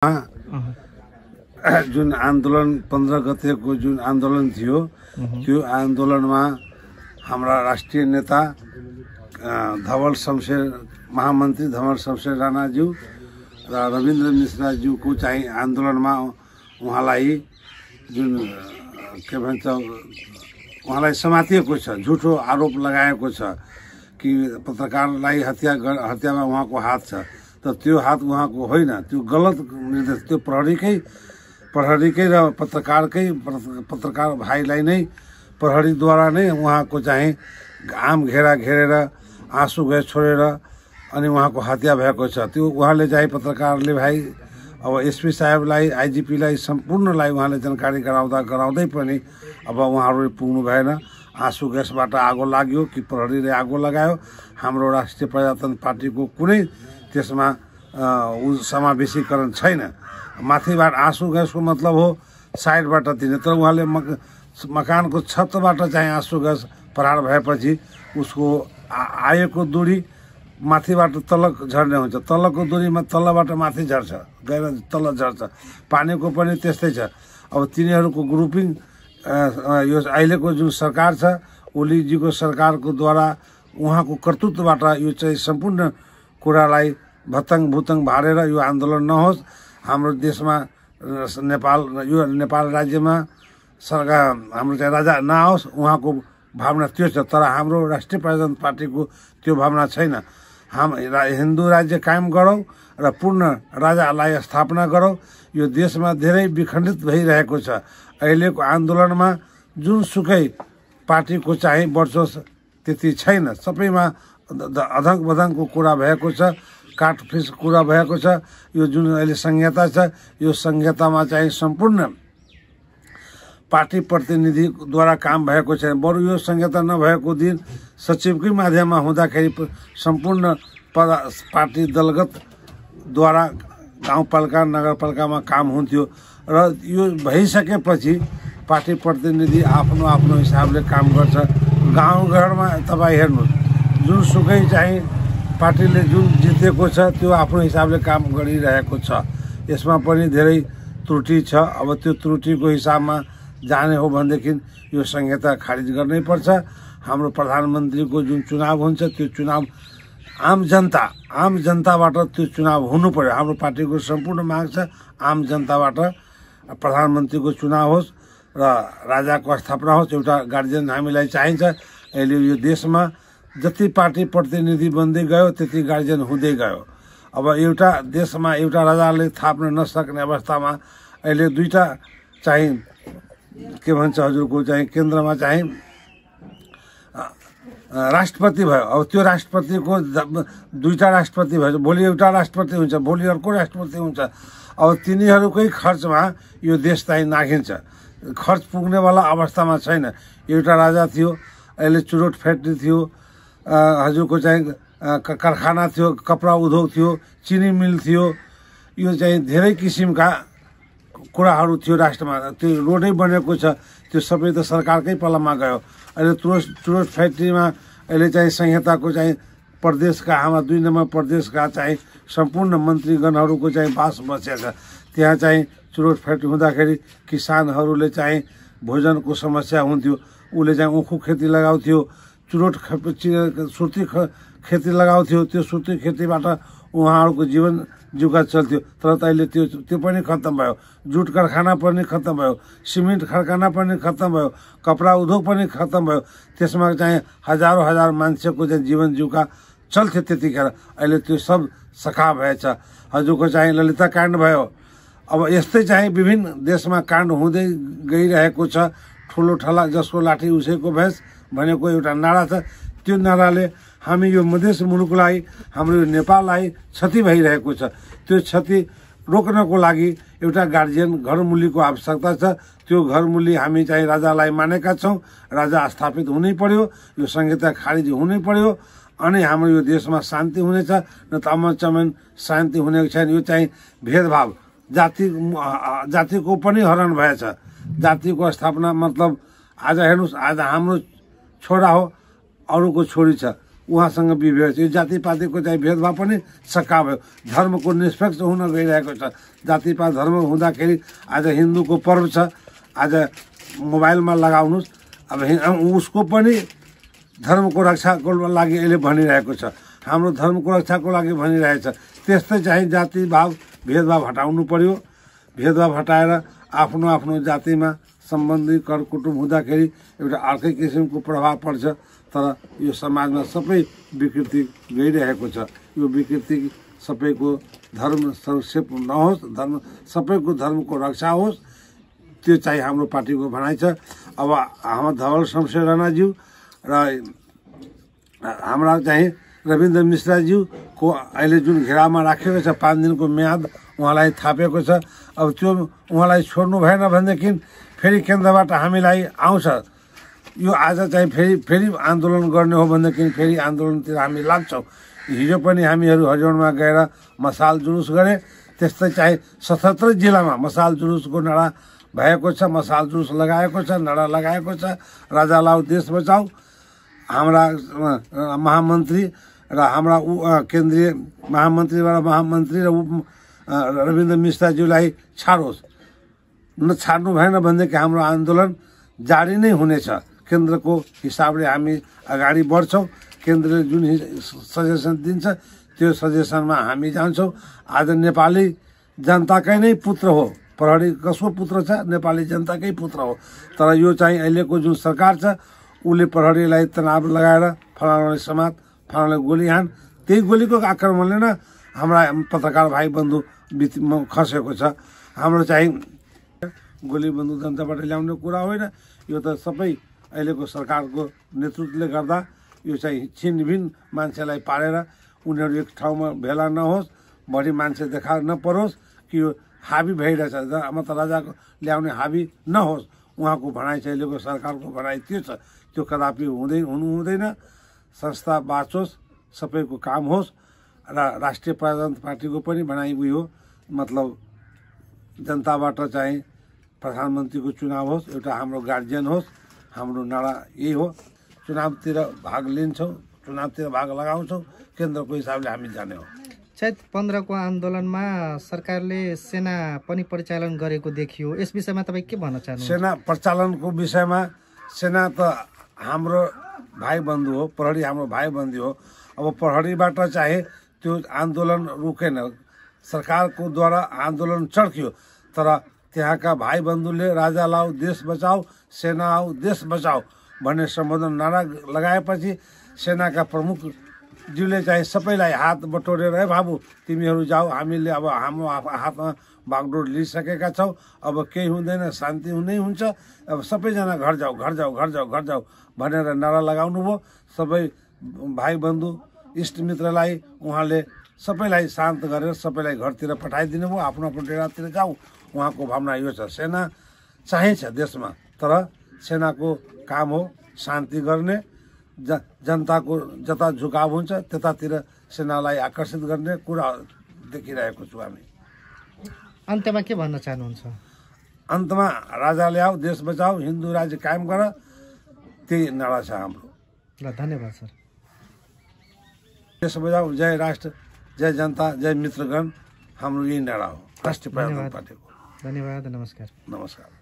जुन आन्दोलन 15 गतेको जुन आन्दोलन थियो त्यो आन्दोलनमा हाम्रा राष्ट्रिय नेता धवल शमशेर महामन्त्री धवल शमशेर राणाज्यू र रविन्द्र मिश्राज्यूको चाहिँ आन्दोलनमा उहाँलाई जुन के भन्छ उहाँलाई समातिएको छ, झुठो आरोप लगाएको छ कि पत्रकारलाई हत्यामा उहाँको हात छ। तर त्यो हात उहाँको होइन, त्यो गलत निर्देश, त्यो प्रहरीकै र पत्रकार भाइलाई नै प्रहरीद्वारा नै उहाँको चाहिँ आम घेरा घेरेर आँसु ग्यास छोडेर अनि उहाँको हत्या भएको छ। त्यो उहाँले चाहिँ पत्रकारले भाइ अब एसपी साहेबलाई आइजिपीलाई सम्पूर्णलाई उहाँले जानकारी गराउँदै पनि अब उहाँहरू पुग्नु भएन। आँसु ग्यासबाट आगो लाग्यो कि प्रहरीले आगो लगायो, हाम्रो राष्ट्रिय प्रजातन्त्र पार्टीको कुनै त्यसमा समावेशीकरण छैन। माथिबाट आँसु ग्यासको मतलब हो साइडबाट दिने, तर उहाँले मकानको छतबाट चाहिँ आँसु ग्यास प्रहार भएपछि उसको आएको दूरी माथिबाट तल झर्ने हुन्छ, तलको दूरीमा तलबाट माथि झर्छ, गएर तल झर्छ। पानीको पनि त्यस्तै छ। अब तिनीहरूको ग्रुपिङ यो अहिलेको जुन सरकार छ ओलीजीको सरकारको द्वारा उहाँको कर्तृत्वबाट यो चाहिँ सम्पूर्ण कुरालाई भुतङ भारेर यो आन्दोलन नहोस्। हाम्रो देशमा नेपाल राज्यमा सरकार हाम्रो चाहिँ राजा नआओस्, उहाँको भावना त्यो छ। तर हाम्रो राष्ट्रिय प्रजातन्त्र पार्टीको त्यो भावना छैन। हिन्दू राज्य कायम गरौँ र पूर्ण राजालाई स्थापना गरौँ। यो देशमा धेरै विखण्डित भइरहेको छ। अहिलेको आन्दोलनमा जुनसुकै पार्टीको चाहिँ वर्चस्व त्यति छैन, सबैमा अधङ बधङको कुरा भएको छ, काटफिस कुरा भएको छ। यो जुन अहिले संहिता छ यो संहितामा चाहिँ सम्पूर्ण पार्टी प्रतिनिधिद्वारा काम भएको छैन। बरु यो संहिता नभएको दिन सचिवकै माध्यममा हुँदाखेरि सम्पूर्ण पार्टी दलगतद्वारा गाउँपालिका नगरपालिकामा काम हुन्थ्यो र यो भइसकेपछि पार्टी प्रतिनिधि आफ्नो आफ्नो हिसाबले काम गर्छ। गाउँघरमा तपाईँ हेर्नुहोस्, जुनसुकै चाहिँ पार्टीले जुन जितेको छ त्यो आफ्नो हिसाबले काम गरिरहेको छ। यसमा पनि धेरै त्रुटि छ। अब त्यो त्रुटिको हिसाबमा जाने हो भनेदेखि यो संहिता खारिज गर्नै पर्छ। हाम्रो प्रधानमन्त्रीको जुन चुनाव हुन्छ त्यो चुनाव आम जनताबाट त्यो चुनाव हुनु पर्यो। हाम्रो पार्टीको सम्पूर्ण माग छ आम जनताबाट प्रधानमन्त्रीको चुनाव होस् र राजाको स्थापना होस्। एउटा गार्जियन हामीलाई चाहिन्छ। अहिले यो देशमा जति पार्टी प्रतिनिधि बन्दै गयो त्यति गार्जियन हुँदै गयो। अब एउटा देशमा एउटा राजाले थाप्न नसक्ने अवस्थामा अहिले दुईटा चाहिँ के भन्छ हजुरको चाहिँ केन्द्रमा चाहिँ राष्ट्रपति भयो। अब त्यो राष्ट्रपतिको दुईटा राष्ट्रपति भयो, भोलि एउटा राष्ट्रपति हुन्छ, भोलि अर्को राष्ट्रपति हुन्छ। अब तिनीहरूकै खर्चमा यो देश चाहिँ नाघिन्छ। खर्च पुग्नेवाला अवस्थामा छैन। एउटा राजा थियो, अहिले चुरोट फ्याक्ट्री थियो, हजुरको चाहिँ कारखाना थियो, कपडा उद्योग थियो, चिनी मिल थियो, यो चाहिँ धेरै किसिमका कुराहरू थियो राष्ट्रमा। त्यो रोडै बनेको छ, त्यो सबै त सरकारकै पालामा गयो। अहिले चुरोट फ्याक्ट्रीमा अहिले चाहिँ संहिताको चाहिँ प्रदेशका हाम्रा 2 नम्बर प्रदेशका चाहिँ सम्पूर्ण मन्त्रीगणहरूको चाहिँ बास बसेको छ। त्यहाँ चाहिँ चुरोट फ्याक्ट्री हुँदाखेरि किसानहरूले चाहिँ भोजनको समस्या हुन्थ्यो। उसले चाहिँ उखु खेती लगाउँथ्यो, सुर्ती खेती लगाउँथ्यो। त्यो सुर्ती खेतीबाट उहाँहरूको जीवन जीविका चल्थ्यो। तर अहिले त्यो पनि खत्तम भयो। जुट कारखाना पनि खत्तम भयो, सिमेन्ट कारखाना पनि खत्तम भयो, कपडा उद्योग पनि खत्तम भयो। त्यसमा चाहिँ हजार मान्छेको चाहिँ जीवन जीविका चल्थ्यो त्यतिखेर। अहिले त्यो सब सखा भएछ। हजुरको चाहिँ ललिता काण्ड भयो। अब यस्तै चाहिँ विभिन्न देशमा काण्ड हुँदै गइरहेको छ। ठुलो ठला जसको लाठी उसैको भैँस भनेको एउटा नारा छ। त्यो नाराले हामी यो मधेस मुलुकलाई, हाम्रो यो नेपाललाई क्षति भइरहेको छ। त्यो क्षति रोक्नको लागि एउटा गार्जियन घरमुलीको आवश्यकता छ। त्यो घरमुली हामी चाहिँ राजालाई मानेका छौँ। राजा स्थापित हुनै पर्यो, यो संहिता खारिज हुनै पर्यो, अनि हाम्रो यो देशमा शान्ति हुनेछ। न त अमन चमन शान्ति हुनेको छैन। यो चाहिँ भेदभाव जातिको पनि हरण भएछ। जातिको स्थापना मतलब आज हेर्नुहोस्, आज हाम्रो छोरा हो, अरूको छोरी छ, उहाँसँग विभेद यो जातिपातिको चाहिँ भेदभाव पनि सकायो। धर्मको निष्पक्ष हुन गइरहेको छ। जातिपात धर्म हुँदाखेरि आज हिन्दूको पर्व छ, आज मोबाइलमा लगाउनुहोस्। अब उसको पनि धर्मको रक्षाको लागि यसले भनिरहेको छ, हाम्रो धर्मको रक्षाको लागि भनिरहेछ। त्यस्तै चाहिँ जातिभाव भेदभाव हटाउनु पर्यो। भेदभाव हटाएर आफ्नो आफ्नो जातिमा सम्बन्धी करकुटुम्ब हुँदाखेरि एउटा अर्कै किसिमको प्रभाव पर्छ। तर यो समाजमा सबै विकृति गइरहेको छ। यो विकृति सबैको धर्म संक्षेप नहोस्, धर्म सबैको धर्मको रक्षा होस्, त्यो चाहिँ हाम्रो पार्टीको भनाइ छ। अब हाम्रो धवल शमशेर राणाज्यू र हाम्रा चाहिँ रविन्द्र मिश्राज्यूको अहिले जुन घेरामा राखेको छ 5 दिनको म्याद उहाँलाई थापेको छ। अब त्यो उहाँलाई छोड्नु भएन भनेदेखि फेरि केन्द्रबाट हामीलाई आउँछ। यो आज चाहिँ फेरि आन्दोलन गर्ने हो भनेदेखि फेरि आन्दोलनतिर हामी लाग्छौँ। हिजो पनि हामीहरू हरिजनमा गएर मसाल जुलुस गरे। त्यस्तै चाहिँ 77 जिल्लामा मसाल जुलुसको नारा भएको छ, मसाल जुलुस लगाएको छ, नारा लगाएको छ। राजा लाऊ देश बचाऊ, हाम्रा महामन्त्री र हाम्रा केन्द्रीय महामन्त्रीबाट महामन्त्री र रविन्द्र मिश्राज्यूलाई छाडोस्। नछाड्नु भएन भनेदेखि हाम्रो आन्दोलन जारी नै हुनेछ। केन्द्रको हिसाबले हामी अगाडि बढ्छौँ। केन्द्रले जुन सजेसन दिन्छ त्यो सजेसनमा हामी जान्छौँ। आज नेपाली जनताकै नै पुत्र हो, प्रहरी कसको पुत्र छ? नेपाली जनताकै पुत्र हो। तर यो चाहिँ अहिलेको जुन सरकार छ उसले प्रहरीलाई तनाव लगाएर फलानालाई समात, फलानालाई गोली हान, त्यही गोलीको आक्रमणले नै हाम्रा पत्रकार भाइ बन्धु खसेको छ। हाम्रो चाहिँ गोली बन्दुक जनताबाट ल्याउने कुरा होइन। यो त सबै अहिलेको सरकारको नेतृत्वले गर्दा यो चाहिँ छिनभिन मान्छेलाई पारेर उनीहरू एक ठाउँमा भेला नहोस्, बढी मान्छे देखा नपरोस् कि यो हाबी भइरहेछ, म त राजाको ल्याउने हाबी नहोस्। उहाँको भनाइ चाहिँ अहिलेको सरकारको भनाइ त्यो छ। त्यो कदापि हुनु हुँदैन। संस्था बाँचोस्, सबैको काम होस्। र राष्ट्रिय प्रजातन्त्र पार्टीको पनि भनाइ उयो हो, मतलब जनताबाट चाहिँ प्रधानमन्त्रीको चुनाव होस्, एउटा हाम्रो गार्जियन होस्। हाम्रो नारा यही हो। चुनावतिर भाग लिन्छौँ, चुनावतिर भाग लगाउँछौँ, केन्द्रको हिसाबले हामी जाने हो। चैत 15 को आन्दोलनमा सरकारले सेना पनि परिचालन गरेको देखियो। यस विषयमा तपाईँ के भन्न चाहनुहुन्छ? सेना परिचालनको विषयमा सेना त हाम्रो भाइ बन्धु हो, प्रहरी हाम्रो भाइ बन्धु हो। अब प्रहरीबाट चाहे त्यो आन्दोलन रुकेन, सरकारको द्वारा आन्दोलन चर्कियो, तर त्यहाँका भाइ बन्धुले राजा लाऊ देश बचाऊ, सेना आऊ देश बचाऊ भन्ने सम्बोधन नारा लगाएपछि सेनाका प्रमुखज्यूले चाहिँ सबैलाई हात बटोरेर, ए बाबु तिमीहरू जाऊ, हामीले अब हाम्रो हातमा बागडोर लिइसकेका छौँ, अब केही हुँदैन, शान्ति हुनै हुन्छ, अब सबैजना घर जाऊ, घर जाऊ, घर जाऊ, घर जाऊ भनेर नारा लगाउनु भयो। सबै भाइ बन्धु इष्टमित्रलाई उहाँले सबैलाई शान्त गरेर सबैलाई घरतिर पठाइदिनु भयो, आफ्नो आफ्नो डेरातिर जाऊ। उहाँको भावना यो छ। सेना चाहिन्छ देशमा, तर सेनाको काम हो शान्ति गर्ने। जनताको जता झुकाव हुन्छ त्यतातिर सेनालाई आकर्षित गर्ने कुरा देखिरहेको छु हामी। अन्त्यमा के भन्न चाहनुहुन्छ? अन्तमा राजा ल्याऊ देश बचाऊ, हिन्दू राज्य कायम गर, त्यही नारा छ हाम्रो। ल, धन्यवाद सर। देश बचाऊ, जय राष्ट्र, जय जनता, जय मित्रगण, हाम्रो यही नारा हो राष्ट्रिय प्रजातन्त्र पार्टीको। धन्यवाद, नमस्कार। नमस्कार।